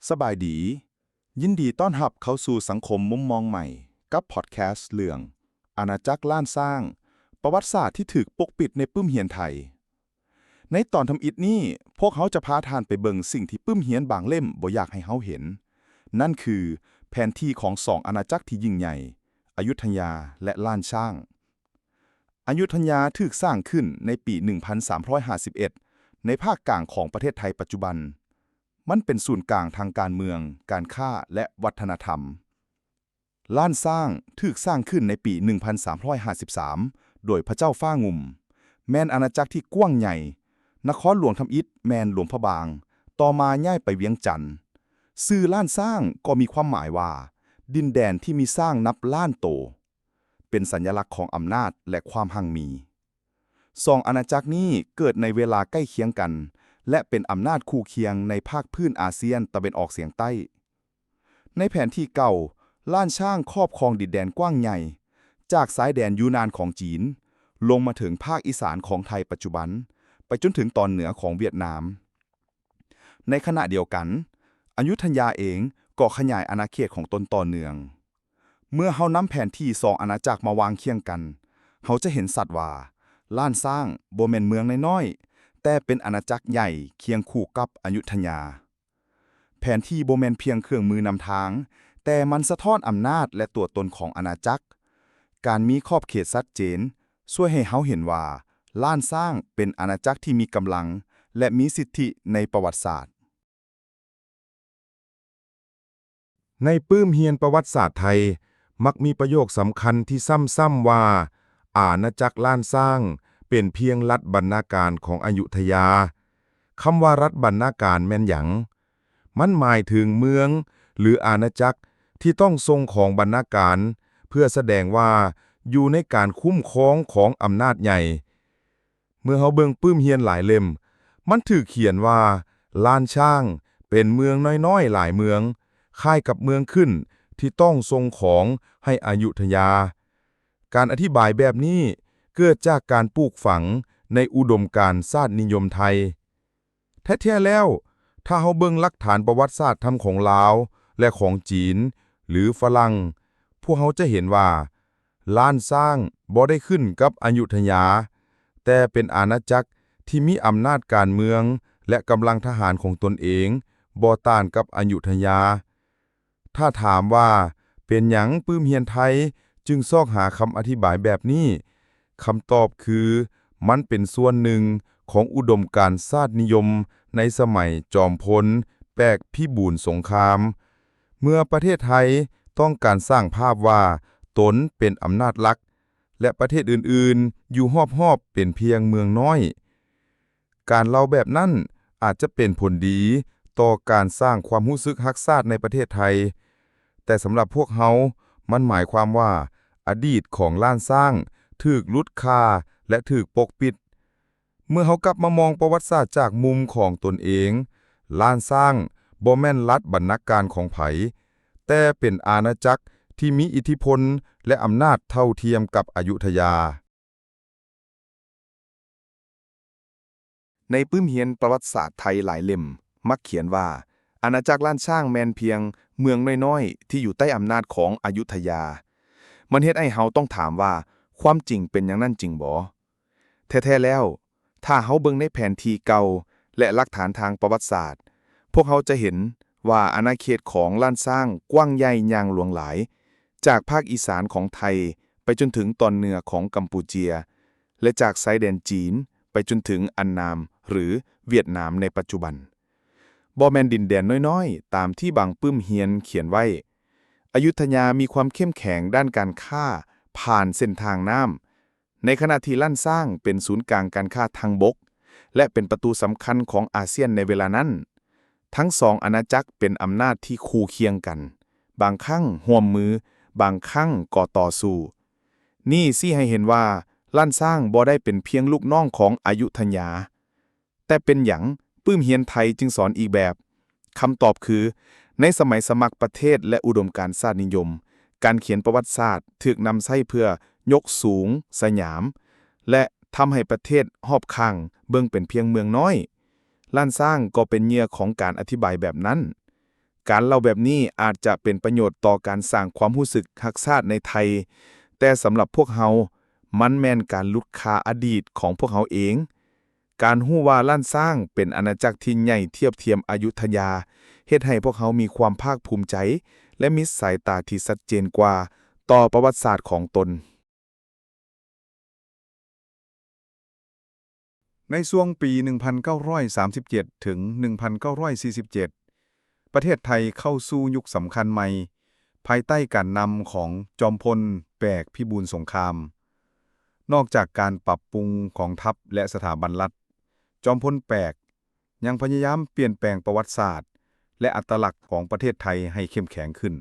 ສະບາຍດີ, ຍິນດີຕ້ອນຮັບເຂົ້າສູ່ສັງຄົມມຸມມອງໃໝ່ ກັບພອດແຄສເລື່ອງ ອານາຈັກລ້ານຊ້າງ, ປະຫວັດສາດທີ່ຖືກປົກປິດໃນປຶ້ມຮຽນໄທ. ໃນຕອນທຳອິດນີ້, ພວກເຮົາຈະພາທ່ານໄປເບິ່ງສິ່ງທີ່ປຶ້ມຮຽນບາງເຫຼັ້ມບໍ່ຢາກໃຫ້ເຮົາເຫັນ, ນັ້ນຄືແຜນທີ່ຂອງສອງອານາຈັກທີ່ຍິ່ງໃຫຍ່, ອະຍຸດທະຍາ ແລະ ລ້ານຊ້າງ. ອະຍຸດທະຍາຖືກສ້າງຂຶ້ນໃນປີໜຶ່ງພັນສາມຮ້ອຍຫ້າສິບເອັດ ໃນພາກກາງຂອງປະເທດໄທປັດຈຸບັນ. ມັນເປັນສູນກາງທາງການເມືອງ, ການຄ້າ ແລະ ວັດທະນະທຳ. ລ້ານຊ້າງຖືກສ້າງຂຶ້ນໃນປີໜຶ່ງພັນສາມຮ້ອຍຫ້າສິບສາມ ໂດຍພະເຈົ້າຟ້າງຸ່ມ, ແມ່ນອານາຈັກທີ່ກວ້າງໃຫຍ່, ນະຄອນຫຼວງທຳອິດແມ່ນຫຼວງພະບາງ, ຕໍ່ມາຍ້າຍໄປວຽງຈັນ. ຊື່ລ້ານຊ້າງກໍມີຄວາມໝາຍວ່າ ດິນແດນທີ່ມີຊ້າງນັບລ້ານໂຕ. ເປັນສັນຍະລັກຂອງອຳນາດ ແລະ ຄວາມຮັ່ງມີ. ສອງອານາຈັກນີ້ເກີດໃນເວລາໃກ້ຄຽງກັນ ແລະ ເປັນອຳນາດຄູ່ຄຽງໃນພາກພື້ນອາຊຽນຕາເວັນອອກສຽງໃຕ້. ໃນແຜນທີ່ເກົ່າ, ລ້ານຊ້າງຄອບຄອງດິນແດນກວ້າງໃຫຍ່, ຈາກຊາຍແດນຢູນານຂອງຈີນ, ລົງມາເຖິງພາກອີສານຂອງໄທປັດຈຸບັນ, ໄປຈົນເຖິງຕອນເໜືອຂອງຫວຽດນາມ. ໃນຂະນະດຽວກັນ, ອະຍຸດທະຍາເອງກໍຂະຫຍາຍອານາເຂດຂອງຕົນຕໍ່ເນື່ອງ. ເມື່ອເຮົານຳແຜນທີ່ສອງອານາຈັກມາວາງຄຽງກັນ, ເຮົາຈະເຫັນຊັດວ່າ ລ້ານຊ້າງບໍ່ແມ່ນເມືອງນ້ອຍໆ, ແຕ່ເປັນອານາຈັກໃຫຍ່ຄຽງຄູ່ກັບອະຍຸດທະຍາ. ແຜນທີ່ບໍ່ແມ່ນພຽງເຄື່ອງມືນຳທາງ, ແຕ່ມັນສະທ້ອນອຳນາດ ແລະ ຕົວຕົນຂອງອານາຈັກ. ການມີຂອບເຂດຊັດເຈນ ຊ່ວຍໃຫ້ເຮົາເຫັນວ່າ ລ້ານຊ້າງເປັນອານາຈັກທີ່ມີກຳລັງ ແລະ ມີສິດທິໃນປະຫວັດສາດ. ໃນປຶ້ມຮຽນປະຫວັດສາດໄທ, ມັກມີປະໂຫຍກສຳຄັນທີ່ຊ້ຳໆວ່າ ອານາຈັກລ້ານຊ້າງເປັນພຽງລັດບັນນາການຂອງອະຍຸທະຍາ. ຄຳວ່າລັດບັນນາການແມ່ນຫຍັງ? ມັນໝາຍເຖິງເມືອງ ຫຼື ອານາຈັກທີ່ຕ້ອງສົ່ງຂອງບັນນາການ ເພື່ອສະແດງວ່າຢູ່ໃນການຄຸ້ມຄອງຂອງອຳນາດໃຫຍ່. ເມື່ອເຮົາເບິ່ງປຶ້ມຮຽນຫຼາຍເຫຼັ້ມ, ມັນຖືກຂຽນວ່າ ລ້ານຊ້າງເປັນເມືອງນ້ອຍໆຫຼາຍເມືອງ, ຄ້າຍກັບເມືອງຂຶ້ນທີ່ຕ້ອງສົ່ງຂອງໃຫ້ອະຍຸທະຍາ. ການອະທິບາຍແບບນີ້ເກີດຈາກການປູກຝັງໃນອຸດົມການຊາດນິຍົມໄທ. ແທ້ໆແລ້ວ, ຖ້າເຮົາເບິ່ງຫຼັກຖານປະຫວັດສາດທັງຂອງລາວ ແລະ ຂອງຈີນ ຫຼື ຝຣັ່ງ, ພວກເຮົາຈະເຫັນວ່າ ລ້ານຊ້າງບໍ່ໄດ້ຂຶ້ນກັບອະຍຸທະຍາ, ແຕ່ເປັນອານາຈັກທີ່ມີອຳນາດການເມືອງ ແລະ ກຳລັງທະຫານຂອງຕົນເອງ, ບໍ່ຕ່າງກັບອະຍຸທະຍາ. ຖ້າຖາມວ່າເປັນຫຍັງປຶ້ມຮຽນໄທຈຶ່ງຊອກຫາຄຳອະທິບາຍແບບນີ້? ຄຳຕອບຄື ມັນເປັນສ່ວນໜຶ່ງຂອງອຸດົມການຊາດນິຍົມໃນສະໄໝຈອມພົນ ແປກ ພິບູນສົງຄາມ. ເມື່ອປະເທດໄທຕ້ອງການສ້າງພາບວ່າຕົນເປັນອຳນາດຫຼັກ ແລະ ປະເທດອື່ນໆຢູ່ຮອບໆເປັນພຽງເມືອງນ້ອຍ. ການເລົ່າແບບນັ້ນອາດຈະເປັນຜົນດີຕໍ່ການສ້າງຄວາມຮູ້ສຶກຮັກຊາດໃນປະເທດໄທ, ແຕ່ສຳລັບພວກເຮົາ, ມັນໝາຍຄວາມວ່າອະດີດຂອງລ້ານຊ້າງຖືກຫຼຸດຄ່າ ແລະ ຖືກປົກປິດ. ເມື່ອເຮົາກັບມາມອງປະຫວັດສາດຈາກມຸມຂອງຕົນເອງ, ລ້ານຊ້າງບໍ່ແມ່ນລັດບັນນາການຂອງໃຜ, ແຕ່ເປັນອານາຈັກທີ່ມີອິດທິພົນ ແລະ ອຳນາດເທົ່າທຽມກັບອະຍຸທະຍາ. ໃນປຶ້ມຮຽນປະຫວັດສາດໄທຫຼາຍເຫຼັ້ມມັກຂຽນວ່າ ອານາຈັກລ້ານຊ້າງແມ່ນພຽງເມືອງນ້ອຍໆທີ່ຢູ່ໃຕ້ອຳນາດຂອງອະຍຸທະຍາ. ມັນເຮັດໃຫ້ເຮົາຕ້ອງຖາມວ່າ ຄວາມຈິງເປັນຢ່າງນັ້ນຈິງບໍ? ແທ້ໆແລ້ວ, ຖ້າເຮົາເບິ່ງໃນແຜນທີ່ເກົ່າ ແລະ ຫຼັກຖານທາງປະຫວັດສາດ, ພວກເຮົາຈະເຫັນວ່າອານາເຂດຂອງລ້ານຊ້າງກວ້າງໃຫຍ່ຢ່າງຫຼວງຫຼາຍ, ຈາກພາກອີສານຂອງໄທໄປຈົນເຖິງຕອນເໜືອຂອງກຳປູເຈຍ ແລະ ຈາກຊາຍແດນຈີນໄປຈົນເຖິງອັນນາມ ຫຼື ຫວຽດນາມໃນປັດຈຸບັນ. ບໍ່ແມ່ນດິນແດນນ້ອຍໆ ຕາມທີ່ບາງປຶ້ມຮຽນຂຽນໄວ້. ອະຍຸທະຍາມີຄວາມເຂັ້ມແຂງດ້ານການຄ້າຜ່ານເສັ້ນທາງນ້ຳ, ໃນຂະນະທີ່ລ້ານຊ້າງເປັນສູນກາງການຄ້າທາງບົກ ແລະ ເປັນປະຕູສຳຄັນຂອງອາຊຽນໃນເວລານັ້ນ. ທັງສອງອານາຈັກເປັນອຳນາດທີ່ຄູ່ຄຽງກັນ, ບາງຄັ້ງຮ່ວມມື, ບາງຄັ້ງກໍຕໍ່ສູ້. ນີ້ຊີ້ໃຫ້ເຫັນວ່າລ້ານຊ້າງບໍ່ໄດ້ເປັນພຽງລູກນ້ອງຂອງອະຍຸທະຍາ. ແຕ່ເປັນຫຍັງປຶ້ມຮຽນໄທຈຶ່ງສອນອີກແບບ? ຄຳຕອບຄື ໃນສະໄໝສະໝັກປະເທດ ແລະ ອຸດົມການຊາດນິຍົມ, ການຂຽນປະຫວັດສາດຖືກນຳໃຊ້ເພື່ອຍົກສູງສະຫຍາມ ແລະ ທຳໃຫ້ປະເທດຮອບຂ້າງເບິ່ງເປັນພຽງເມືອງນ້ອຍ. ລ້ານຊ້າງກໍເປັນເຫຍື່ອຂອງການອະທິບາຍແບບນັ້ນ. ການເລົ່າແບບນີ້ອາດຈະເປັນປະໂຫຍດຕໍ່ການສ້າງຄວາມຮູ້ສຶກຮັກຊາດໃນໄທ, ແຕ່ສຳລັບພວກເຮົາ, ມັນແມ່ນການຫຼຸດຄ່າອະດີດຂອງພວກເຮົາເອງ. ການຮູ້ວ່າລ້ານຊ້າງເປັນອານາຈັກທີ່ໃຫຍ່ທຽບທຽມອະຍຸທະຍາ ເຮັດໃຫ້ພວກເຮົາມີຄວາມພາກພູມໃຈ ແລະ ມີສາຍຕາທີ່ຊັດເຈນກວ່າຕໍ່ປະຫວັດສາດຂອງຕົນ. ໃນຊ່ວງປີໜຶ່ງພັນເກົ້າຮ້ອຍສາມສິບເຈັດ ເຖິງ ໜຶ່ງພັນເກົ້າຮ້ອຍສີ່ສິບເຈັດ ປະເທດໄທເຂົ້າສູ່ຍຸກສຳຄັນໃໝ່ ພາຍໃຕ້ການນຳຂອງຈອມພົນແປກ ພິບູນສົງຄາມ. ນອກຈາກການປັບປຸງກອງທັບ ແລະ ສະຖາບັນລັດ, ຈອມພົນແປກຍັງພະຍາຍາມປ່ຽນແປງປະຫວັດສາດ ແລະ ອັດຕະລັກຂອງປະເທດໄທໃຫ້ເຂັ້ມແຂງຂຶ້ນ.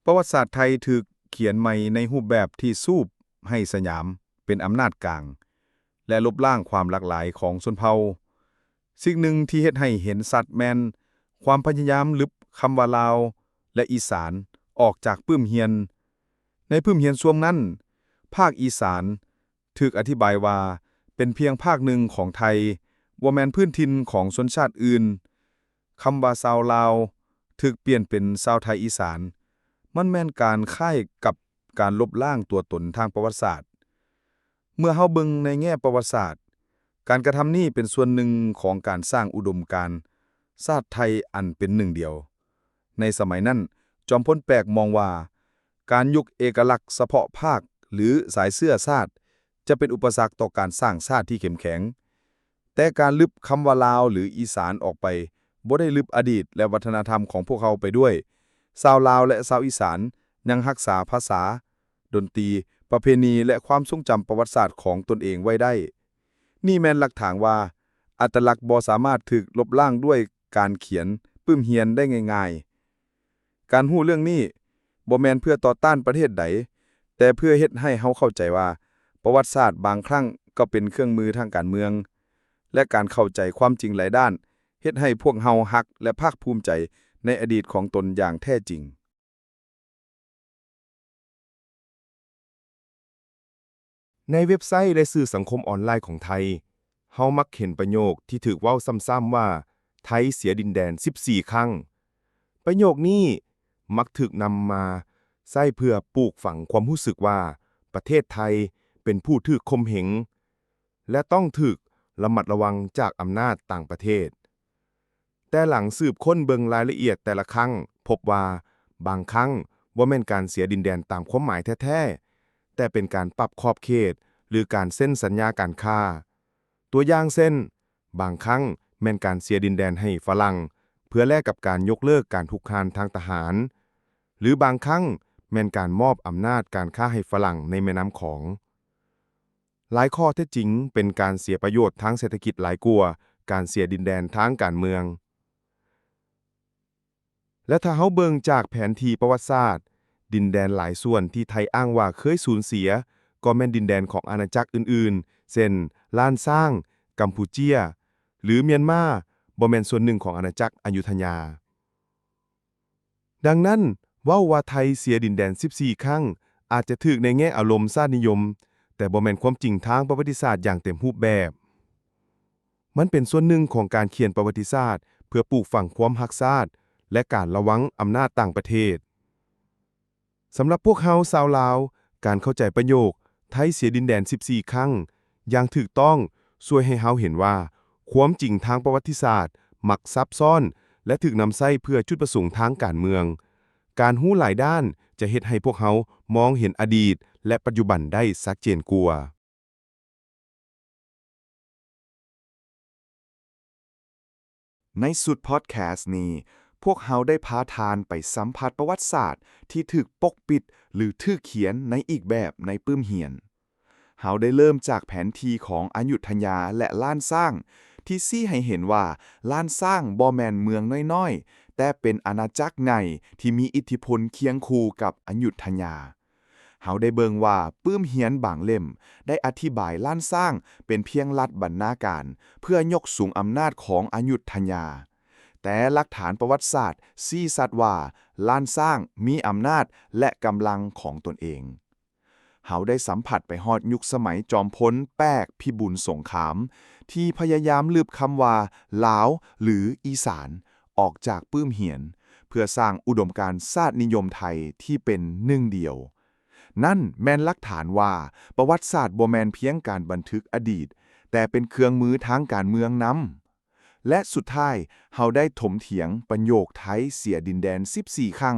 ປະຫວັດສາດໄທຖືກຂຽນໃໝ່ໃນຮູບແບບທີ່ສູບໃຫ້ສຍາມເປັນອຳນາດກາງ ແລະ ລົບລ້າງຄວາມຫຼາກຫຼາຍຂອງຊົນເຜົ່າ. ສິ່ງໜຶ່ງທີ່ເຮັດໃຫ້ເຫັນຊັດແມ່ນຄວາມພະຍາຍາມລຶບຄຳວ່າລາວ ແລະ ອີສານອອກຈາກປຶ້ມຮຽນ. ໃນປຶ້ມຮຽນຊ່ວງນັ້ນ, ພາກອີສານ ຖືກອະທິບາຍວ່າເປັນພຽງພາກໜຶ່ງຂອງໄທ, ບໍ່ແມ່ນພື້ນຖິ່ນຂອງຊົນຊາດອື່ນ. ຄຳວ່າຊາວລາວຖືກປ່ຽນເປັນຊາວໄທອີສານ, ມັນແມ່ນການຄ້າຍກັບການລົບລ້າງຕົວຕົນທາງປະຫວັດສາດ. ເມື່ອເຮົາເບິ່ງໃນແງ່ປະຫວັດສາດ, ການກະທຳນີ້ເປັນສ່ວນໜຶ່ງຂອງການສ້າງອຸດົມການຊາດໄທອັນເປັນໜຶ່ງດຽວ. ໃນສະໄໝນັ້ນ, ຈອມພົນແປກມອງວ່າ ການຍົກເອກະລັກສະເພາະພາກ ຫຼື ສາຍເຊື້ອຊາດ ຈະເປັນອຸປະສັກຕໍ່ການສ້າງຊາດທີ່ເຂັ້ມແຂງ. ແຕ່ການລຶບຄຳວ່າລາວ ຫຼື ອີສານອອກໄປ ບໍ່ໄດ້ລຶບອະດີດ ແລະ ວັດທະນະທຳຂອງພວກເຮົາໄປດ້ວຍ. ຊາວລາວ ແລະ ຊາວອີສານຍັງຮັກສາພາສາ, ດົນຕີ, ປະເພນີ ແລະ ຄວາມຊົງຈຳປະຫວັດສາດຂອງຕົນເອງໄວ້ໄດ້. ນີ້ແມ່ນຫຼັກຖານວ່າ ອັດຕະລັກບໍ່ສາມາດຖືກລົບລ້າງດ້ວຍການຂຽນປຶ້ມຮຽນໄດ້ງ່າຍໆ. ການຮູ້ເລື່ອງນີ້ບໍ່ແມ່ນເພື່ອຕໍ່ຕ້ານປະເທດໃດ, ແຕ່ເພື່ອເຮັດໃຫ້ເຮົາເຂົ້າໃຈວ່າ ປະຫວັດສາດບາງຄັ້ງກໍເປັນເຄື່ອງມືທາງການເມືອງ, ແລະ ການເຂົ້າໃຈຄວາມຈິງຫຼາຍດ້ານ ເຮັດໃຫ້ພວກເຮົາຮັກ ແລະ ພາກພູມໃຈໃນອະດີດຂອງຕົນຢ່າງແທ້ຈິງ. ໃນເວັບໄຊ ແລະ ສື່ສັງຄົມອອນລາຍຂອງໄທ, ເຮົາມັກເຫັນປະໂຫຍກທີ່ຖືກເວົ້າຊ້ຳໆວ່າ ໄທເສຍດິນແດນສິບສີ່ຄັ້ງ. ປະໂຫຍກນີ້ມັກຖືກນຳມາໃຊ້ເພື່ອປູກຝັງຄວາມຮູ້ສຶກວ່າ ປະເທດໄທເປັນຜູ້ຖືກຂົ່ມເຫງ ແລະ ຕ້ອງຖືກລະມັດລະວັງຈາກອຳນາດຕ່າງປະເທດ. ແຕ່ຫຼັງສືບຄົ້ນເບິ່ງລາຍລະອຽດແຕ່ລະຄັ້ງ, ພົບວ່າບາງຄັ້ງບໍ່ແມ່ນການເສຍດິນແດນຕາມຄວາມໝາຍແທ້ໆ, ແຕ່ເປັນການປັບຂອບເຂດ ຫຼື ການເຊັນສັນຍາການຄ້າ. ຕົວຢ່າງເຊັ່ນ, ບາງຄັ້ງແມ່ນການເສຍດິນແດນໃຫ້ຝຣັ່ງ ເພື່ອແລກກັບການຍົກເລີກການຮຸກຮານທາງທະຫານ, ຫຼື ບາງຄັ້ງແມ່ນການມອບອຳນາດການຄ້າໃຫ້ຝຣັ່ງໃນແມ່ນ້ຳຂອງ. ຫຼາຍຂໍ້ເທັດຈິງເປັນການເສຍປະໂຫຍດທາງເສດຖະກິດຫຼາຍກວ່າການເສຍດິນແດນທາງການເມືອງ. ແລະ ຖ້າເຮົາເບິ່ງຈາກແຜນທີ່ປະຫວັດສາດ, ດິນແດນຫຼາຍສ່ວນທີ່ໄທອ້າງວ່າເຄີຍສູນເສຍ ກໍແມ່ນດິນແດນຂອງອານາຈັກອື່ນໆ ເຊັ່ນ ລ້ານຊ້າງ, ກຳປູເຈຍ ຫຼື ມຽນມາ ບໍ່ແມ່ນສ່ວນໜຶ່ງຂອງອານາຈັກອະຍຸທະຍາ. ດັ່ງນັ້ນ, ເວົ້າວ່າໄທເສຍດິນແດນສິບສີ່ຄັ້ງ ອາດຈະຖືກໃນແງ່ອາລົມຊາດນິຍົມ, ແຕ່ບໍ່ແມ່ນຄວາມຈິງທາງປະຫວັດຕິສາດຢ່າງເຕັມຮູບແບບ. ມັນເປັນສ່ວນໜຶ່ງຂອງການຂຽນປະຫວັດຕິສາດເພື່ອປູກຝັງຄວາມຮັກຊາດ ແລະ ການລະວັງອຳນາດຕ່າງປະເທດ. ສຳລັບພວກເຮົາຊາວລາວ, ການເຂົ້າໃຈປະໂຫຍກ ໄທເສຍດິນແດນສິບສີ່ຄັ້ງ ຢ່າງຖືກຕ້ອງ ຊ່ວຍໃຫ້ເຮົາເຫັນວ່າ ຄວາມຈິງທາງປະຫວັດຕິສາດມັກຊັບຊ້ອນ ແລະ ຖືກນຳໃຊ້ເພື່ອຈຸດປະສົງທາງການເມືອງ. ການຮູ້ຫຼາຍດ້ານຈະເຮັດໃຫ້ພວກເຮົາມອງເຫັນອະດີດ ແລະ ປັດຈຸບັນໄດ້ຊັດເຈນກວ່າ. ໃນຊຸດພອດແຄສນີ້, ພວກເຮົາໄດ້ພາທ່ານໄປສຳຜັດປະຫວັດສາດທີ່ຖືກປົກປິດ ຫຼື ຖືກຂຽນໃນອີກແບບໃນປຶ້ມຮຽນ. ເຮົາໄດ້ເລີ່ມຈາກແຜນທີ່ຂອງອະຍຸດທະຍາ ແລະ ລ້ານຊ້າງ ທີ່ຊີ້ໃຫ້ເຫັນວ່າລ້ານຊ້າງບໍ່ແມ່ນເມືອງນ້ອຍໆ, ແຕ່ເປັນອານາຈັກໃຫຍ່ທີ່ມີອິດທິພົນຄຽງຄູ່ກັບອະຍຸດທະຍາ. ເຮົາໄດ້ເບິ່ງວ່າປຶ້ມຮຽນບາງເຫຼັ້ມໄດ້ອະທິບາຍລ້ານຊ້າງເປັນພຽງລັດບັນນາການເພື່ອຍົກສູງອຳນາດຂອງອະຍຸດທະຍາ, ແຕ່ຫຼັກຖານປະຫວັດສາດຊີ້ຊັດວ່າລ້ານຊ້າງມີອຳນາດ ແລະ ກຳລັງຂອງຕົນເອງ. ເຮົາໄດ້ສຳຜັດໄປຮອດຍຸກສະໄໝຈອມພົນແປກພິບູນສົງຄາມ ທີ່ພະຍາຍາມລຶບຄຳວ່າລາວ ຫຼື ອີສານ ອອກຈາກປຶ້ມຫຽນ ເພື່ອສ້າງອຸດົມການຊາດນິຍົມໄທທີ່ເປັນໜຶ່ງດຽວ. ນັ້ນແມ່ນຫຼັກຖານວ່າ ປະຫວັດສາດບໍ່ແມ່ນພຽງການບັນທຶກອະດີດ, ແຕ່ເປັນເຄື່ອງມືທາງການເມືອງນຳ. ແລະ ສຸດທ້າຍ, ເຮົາໄດ້ຖົມຖຽງປະໂຫຍກໄທເສຍດິນແດນສິບສີ່ຄັ້ງ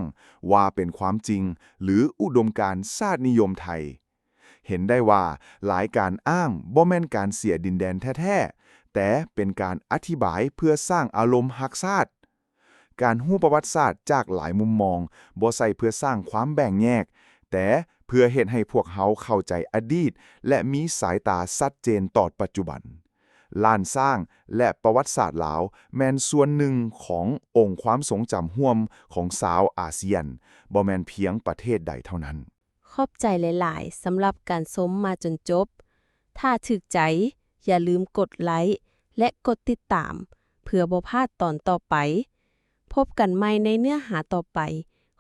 ວ່າເປັນຄວາມຈິງ ຫຼື ອຸດົມການຊາດນິຍົມໄທ. ເຫັນໄດ້ວ່າ ຫຼາຍການອ້າງບໍ່ແມ່ນການເສຍດິນແດນແທ້ໆ, ແຕ່ເປັນການອະທິບາຍເພື່ອສ້າງອາລົມຮັກຊາດ. ການຮູ້ປະຫວັດສາດຈາກຫຼາຍມຸມມອງ ບໍ່ໃຊ່ເພື່ອສ້າງຄວາມແບ່ງແຍກ, ແຕ່ເພື່ອເຮັດໃຫ້ພວກເຮົາເຂົ້າໃຈອະດີດ ແລະ ມີສາຍຕາຊັດເຈນຕໍ່ປັດຈຸບັນ. ລ້ານຊ້າງ ແລະ ປະຫວັດສາດລາວ ແມ່ນສ່ວນໜຶ່ງຂອງອົງຄວາມຊົງຈຳຮ່ວມຂອງຊາວອາຊຽນ, ບໍ່ແມ່ນພຽງປະເທດໃດເທົ່ານັ້ນ. ຂອບໃຈຫຼາຍໆ ສຳລັບການຊົມມາຈົນຈົບ. ຖ້າຖືກໃຈ, ຢ່າລືມກົດໄລ້ ແລະ ກົດຕິດຕາມ ເພື່ອບໍ່ພາດຕອນຕໍ່ໄປ. ພົບກັນໃໝ່ໃນເນື້ອຫາຕໍ່ໄປ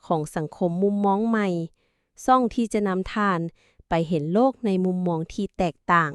ຂອງສັງຄົມມຸມມອງໃໝ່, ຊ່ອງທີ່ຈະນຳທ່ານໄປເຫັນໂລກໃນມຸມມອງທີ່ແຕກຕ່າງ.